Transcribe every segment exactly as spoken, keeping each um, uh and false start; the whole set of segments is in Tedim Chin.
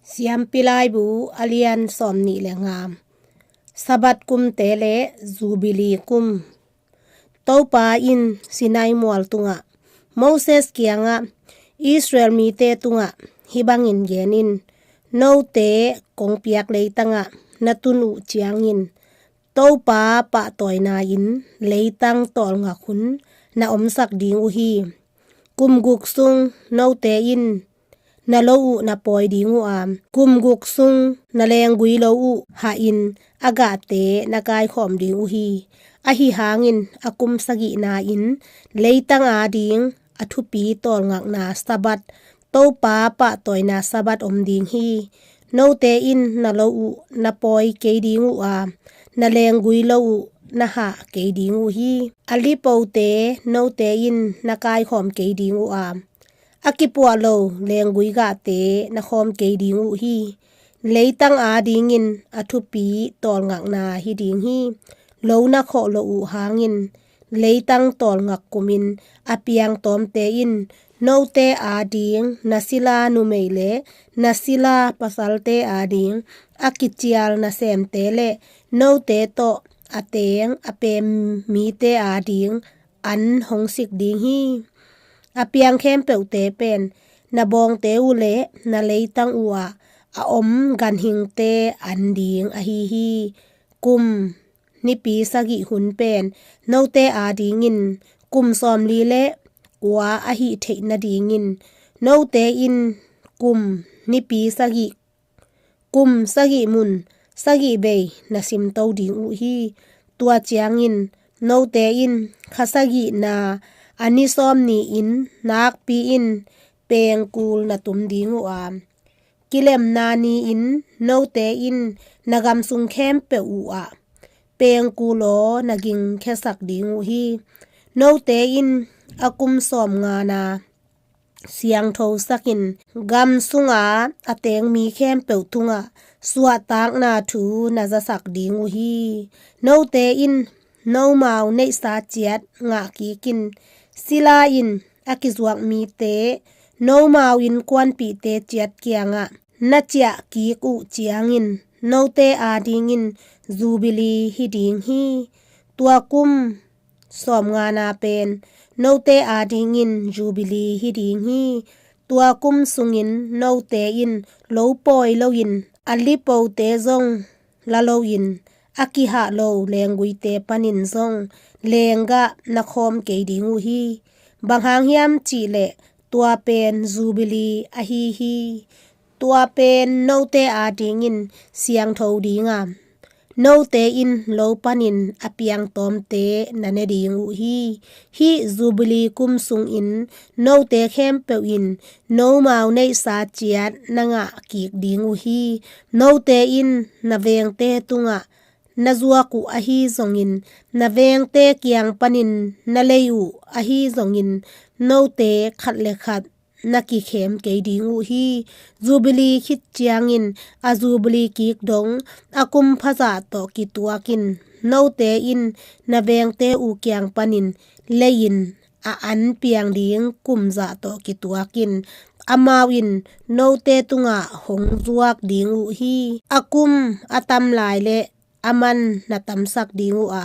Siampi Laibu a lian sawmnih le nga. Sabbath kumte le Jubilee kum. Topa in Sinai mual tungah Moses kiangah, Israel mite tungah hih bangin gen in: Note kong piak leitangah na tun uh ciangin Topa pahtawina in leitang tawlngak hun na omsak ding uh hi. Kum guk sung note in na lo uh na pawi ding uh a, kum guk sung na lenggui lo uh hahin a gahte na kaikhawm ding uh hi. Ahi hangin a kum sagihna in leitang ading a thupi tawlngakna Sabbath, Topa pahtawina Sabbath om ding hi. Note in na lo uh na pawi kei ding uh a, na lenggui lo uh na hah kei ding uh hi. A lipote note in na kaikhawm kei ding uh a, a kipuah lo lenggui gahte na khawm kei ding uh hi. Leitang adingin a thupi tawlngakna hi ding hi. Lo na khawh loh uh hangin leitang tawlngak kumin a piang tawmte in note ading na sila numei le na sila pasalte ading a kicial nasemte le note tawh a teng a pem mite ading an hong sik ding hi. A piang khempeuhte pen na bawngte uh le na leitang uh ah a om ganhingte an ding ahi hi. Kum nipi sagih hun pen note adingin kum sawmli le kua ahih theih nadingin note in kum nipi sagih, kum sagih mun sagih bei na simto ding uh hi. Tua ciangin note in kha sagihna a ni sawm ni-in nakpi-in pengkul na tum ding uh a, kilemna ni-in note in na gam sung khempeuh uh ah pengkul aw na gingkhiasak ding uh hi. Note in a kum sawmngana siangthosakin gam sunga a teng mi khempeuh tungah suahtakna thu na zasak ding uh hi. Note in nomau neihsa ciat ngah kikin, sila in a kizuak mite, nomau innkuanpihte ciat kiangah na ciah kik uh ciangin note adingin Jubilee hi ding hi. Tua kum sawmngana pen note adingin Jubilee hi ding hi. Tua kum sungin note in lo pawi loin a lipote zong la loin a kihah lo lengguite panin zong lenggah na khawm kei ding uh hi. Bang hang hiam cihleh tua pen Jubilee ahi hi. Tua pen note adingin siangtho ding a, note in lo panin a piangtawmte na ne ding uh hi. Hih Jubilee kum sungin note khempeuh in nomau neihsa ciat na ngah kik ding uh hi. Note in na vengte tungah na zuak uh ahi zongin, na vengte kiang panin na lei uh ahi zongin, note khat le khat na kikhem kei ding uh hi. Jubilee khit ciangin a Jubilee kik dong a kum phazah tawh kituakin, note in na vengte uh kiang panin lei-in a an piang ding kum zah tawh kituakin amau in note tungah hong zuak ding uh hi. A kum a tam lai le a man na tamsak ding uh a,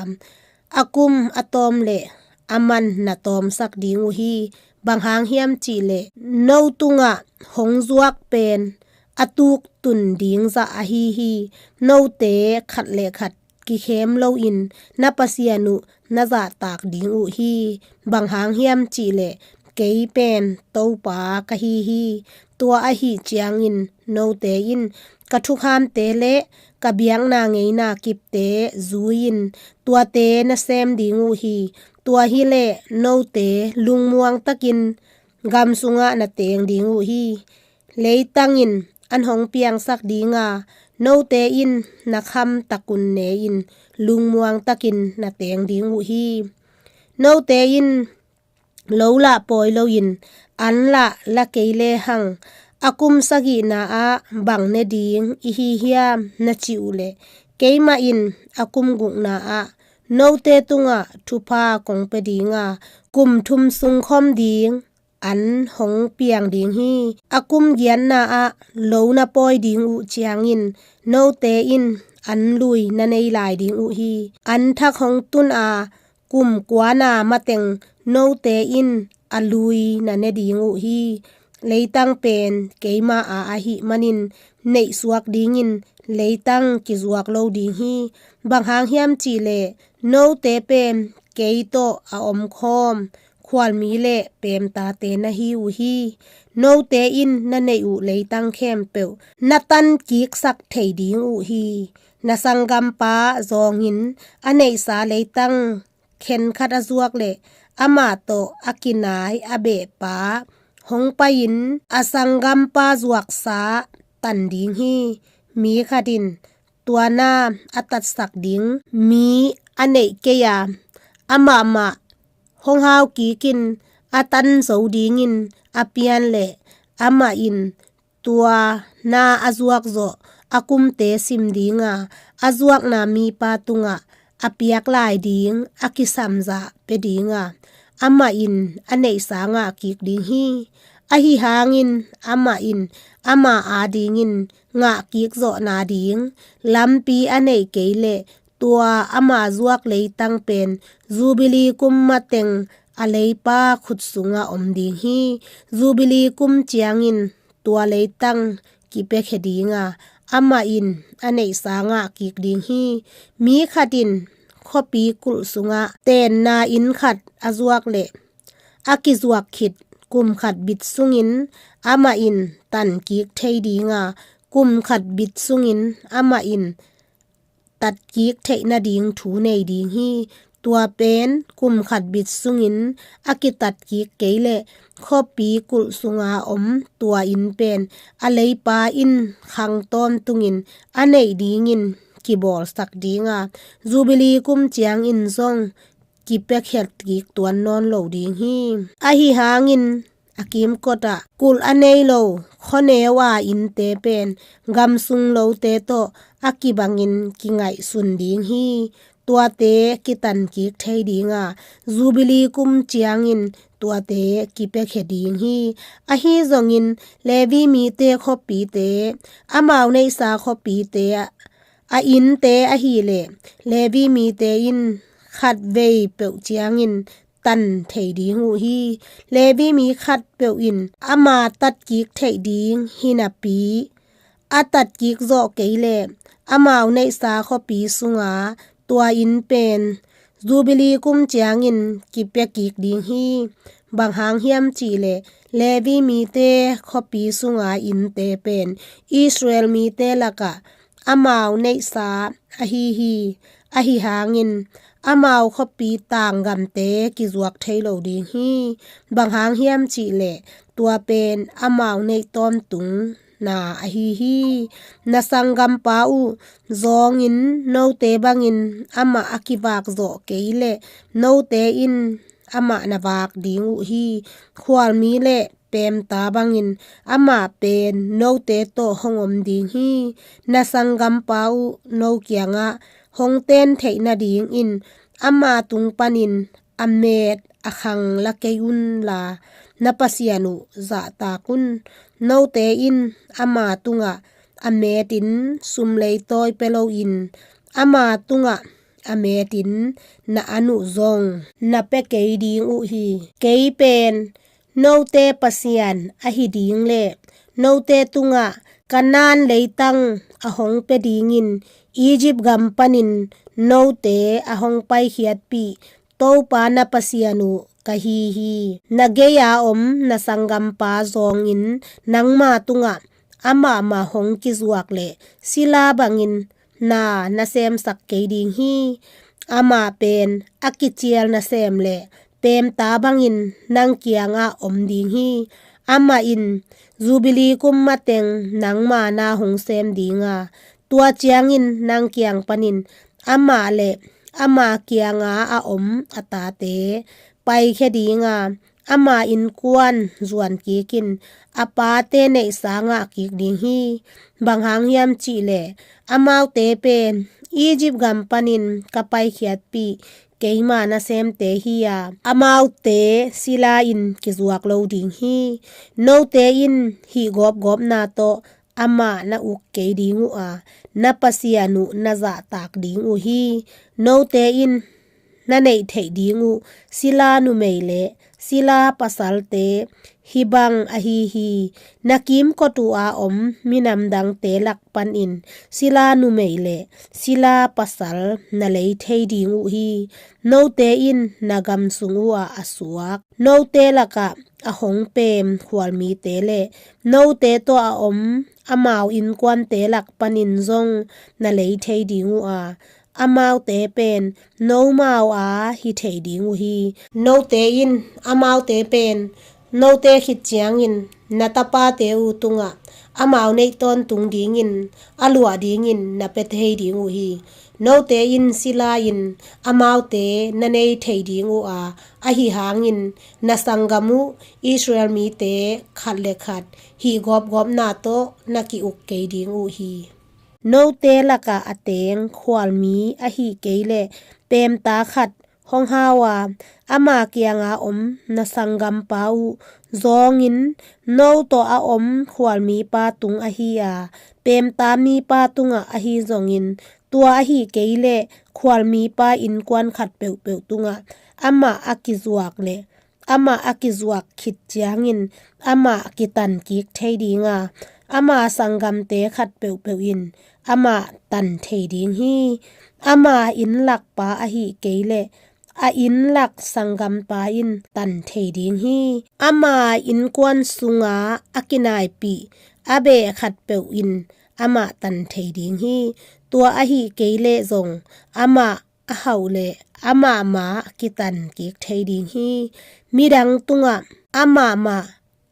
a kum a tawm le a man na tawmsak ding uh hi. Bang hang hiam cihleh no tungah hong zuak pen a tuktun ding zah ahi hi. Note khat le khat kikhem loin na Pasian uh na zahtak ding uh hi. Bang hang hiam cihleh kei pen Topa ka hi hi. Tua ahi ciangin note in ka thukhamte le ka biakna ngeina kipte zui-in tuate na sem ding uh hi. Tua hileh note lungmuang takin gam sungah na teng ding uh hi. Leitang in an hong piangsak ding a, note in na kham takun ne-in lungmuang takin na teng ding uh hi. Note in lo lah pawi loin an lah la kei lehang, a kum sagihna ah bang ne ding i hi hiam na cih uhleh, keimah in a kum gukna ah note tungah thupha kong pia ding a, kum thum sung khawm ding an hong piang ding hi. A kum giatna ah lo na pawi ding uh ciangin note in an lui na nei lai ding uh hi. An thak hong tun a kum kuana mateng note in a lui na ne ding uh hi. Leitang pen keima a ahih manin neihsuak dingin leitang kizuak lo ding hi. Bang hang hiam cihleh note pen kei tawh a omkhawm khualmi le peemtate na hi uh hi. Note in na neih uh leitang khempeuh na tan kiksak thei ding uh hi. Na sanggampa zawngin a neihsa leitang khenkhat a zuak leh amah tawh a kinai a behpa hong pai-in a sanggampa zuaksa tan ding hi. Mi khat in tua na a tatsak ding mi a neih kei a, amah mah hong hau kikin a tan zo dingin a pian leh amah in tua na a zuak zawh a kumte sim ding a, a zuakna mipa tungah a piak lai ding a kisam zah pia ding a, amah in a neihsa ngah kik ding hi. Ahi hangin amah in ama adingin ngah kik zawh nading lampi a neih kei leh tua ama zuak leitang pen Jubilee kum mateng a leipa khut sungah om ding hi. Jubilee kum ciangin tua leitang kipiakhia ding a, amah in a neihsa ngah kik ding hi. Mi khat in khuapi kulh sungah tenna inn khat a zuak leh a kizuak khit kum khat bit sungin amah in tan kik thei ding a, kum khat bit sungin amah in tatkik theih nading thu nei ding hi. Tua pen kum khat bit sungin a kitatkik kei leh khuapi kulh sunga om tua inn pen a leipa in khang tawntungin a neih dingin kibawlsak ding a, Jubilee kum ciangin zong kipiakhiat kik tuan nawn lo ding hi. Ahi hangin a kimkot ah kulh a nei lo khuaneu a innte pen gamsung lote tawh a kibangin kingaihsun ding hi. Tuate kitan kik thei ding a, Jubilee kum ciangin tuate kipiakhia ding hi. Ahi zongin Levi mite khuapite, amau neihsa khuapite a innte ahileh Levi mite in khatvei peuh ciangin tan thei ding uh hi. Levi mi khatpeuh in ama tatkik theih ding hi napi a tatkik zawh kei leh amau neihsa khuapi sunga tua inn pen Jubilee kum ciangin kipia kik ding hi. Bang hang hiam cihleh Levi mite khuapi sunga innte pen Israel mite lakah amau neihsa ahi hi. Ahi hangin amau khuapi tanggamte kizuak thei lo ding hi. Bang hang hiam cihleh tua pen amau neih tawntung na ahi hi. Na sanggampa uh zawngin note bangin amah a kivak zawh kei leh note in amah na vak ding uh hi. Khualmi le peemta bangin amah pen note tawh hong om ding hi. Na sanggampa uh no kiangah hong ten theih nadingin ama tung panin a meet a khang la kei unla, na Pasian uh zahtak un. Note in ama tungah a meetin sum leitawi pia loin ama tungah a meetin na an uh zong na pia kei ding uh hi. Kei pen note Pasian ahi ding le note tungah Kanaan leitang a hong pia dingin Egypt gam panin note a hong paikhiatpih Topa na Pasian uh ka hi hi. Na gei-a om na sanggampa zawngin nangma tungah amah mah hong kizuak leh sila bangin na na semsak kei ding hi. Amah pen a kicial nasem le peemta bangin nang kiangah om ding hi. Amah in Jubilee kum mateng nangma na hong sem ding a, tua ciangin nang kiang panin amah le ama kianga a om a tate paikhia ding a, ama innkuan zuan kikin a pate neihsa ngah kik ding hi. Bang hang hiam cihleh amaute pen Egypt gam panin ka paikhiatpih keima nasemte hi a, amaute sila-in kizuak lo ding hi. Note in hih gawpgawpna tawh amah na uk kei ding uh a, na Pasian uh na zahtak ding uh hi. Note in na neih theih ding uh sila numei le sila pasalte hih bang ahi hi. Na kimkot uh a om minam dangte lak panin sila numei le sila pasal na lei thei ding uh hi. Note in na gam sung uh ah a suak, note lakah a hong pem khualmite le note tawh a om amau innkuante lak panin zong na lei thei ding uh a, amaute pen nomau a hi thei ding uh hi. Note in amaute pen note khit ciangin na tapate uh tungah amau neih tawntung dingin a luah dingin na pia thei ding uh hi. Note in sila-in amaute na nei thei ding uh a, ahi hangin na sanggam uh Israel mite khat le khat hih gawpgawpna tawh na ki-uk kei ding uh hi. Note lakah a teng khualmi ahi kei leh pemta khat hong hau a, ama kianga om na sanggampa uh zawngin, no tawh a om khualmipa tung ahi a, pemta mipa tungah ahi zongin, tua ahi kei leh khualmipa innkuan khat peuhpeuh tungah amah a kizuak le amah a kizuak khit ciangin amah kitan kik thei ding a, ama sanggamte khat peuhpeuh in amah tan thei ding hi. Ama innlakpa ahi kei leh a innlak sanggampa in tan thei ding hi. Ama innkuan sunga a kinaipih a beh khat peuh in amah tan thei ding hi. Tua ahi kei leh zong amah a hauh leh amah mah kitan kik thei ding hi. Midang tungah amah mah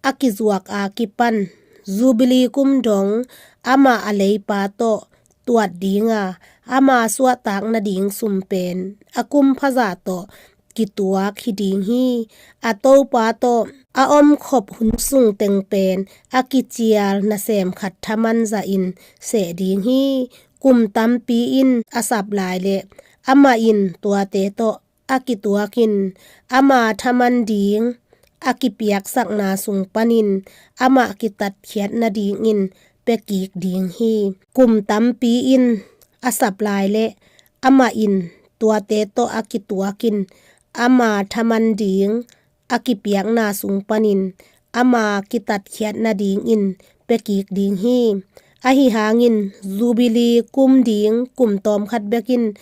a kizuak a kipan Jubilee kum dong amah a leipa tawh tuat ding a, ama suahtak nading sum pen a kum phaza tawh kituak hi ding hi. A topa tawh a omkhop hun sung teng pen a kicial nasem khat thaman zahin seh ding hi. Kum tampi in a sap lai leh amah in tuate tawh a kituakin ama thaman ding a kipiaksakna sung panin amah kitatkhiat nadingin pia kik ding hi. Kum tampi in a sap lai leh amah in tuate tawh a kituakin ama thaman ding a kipiakna sung panin ama kitatkhiat nadingin pia kik ding hi. Ahi hangin Jubilee kum ding kum tawmkhat bekin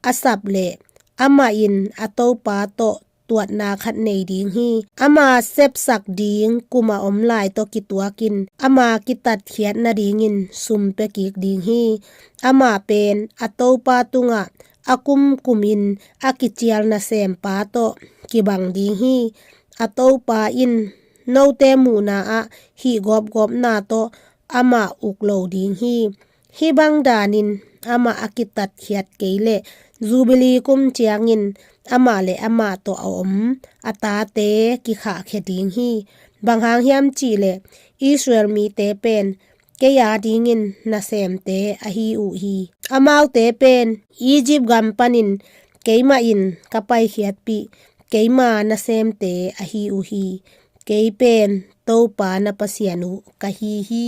a sap leh amah in a topa tawh tuatna khat nei ding hi. Ama sepsak ding kum a om lai tawh kituakin ama kitatkhiat nadingin sum pia kik ding hi. Ama pen a topa tungah a kumkumin a kicial nasempa tawh kibang ding hi. A topa in note muhna ah hih gawpgawpna tawh amah uk lo ding hi. Hih bang danin amah a kitatkhiat kei leh Jubilee kum ciangin amah le amah tawh a om a tate kikhahkhia ding hi. Bang hang hiam cih leh Israel mite pen kei a dingin nasemte ahi uh hi. Amaute pen Egypt gam panin keimah in ka paikhiatpih keima nasemte ahi uh hi. Kei pen Topa na Pasian uh ka hi hi.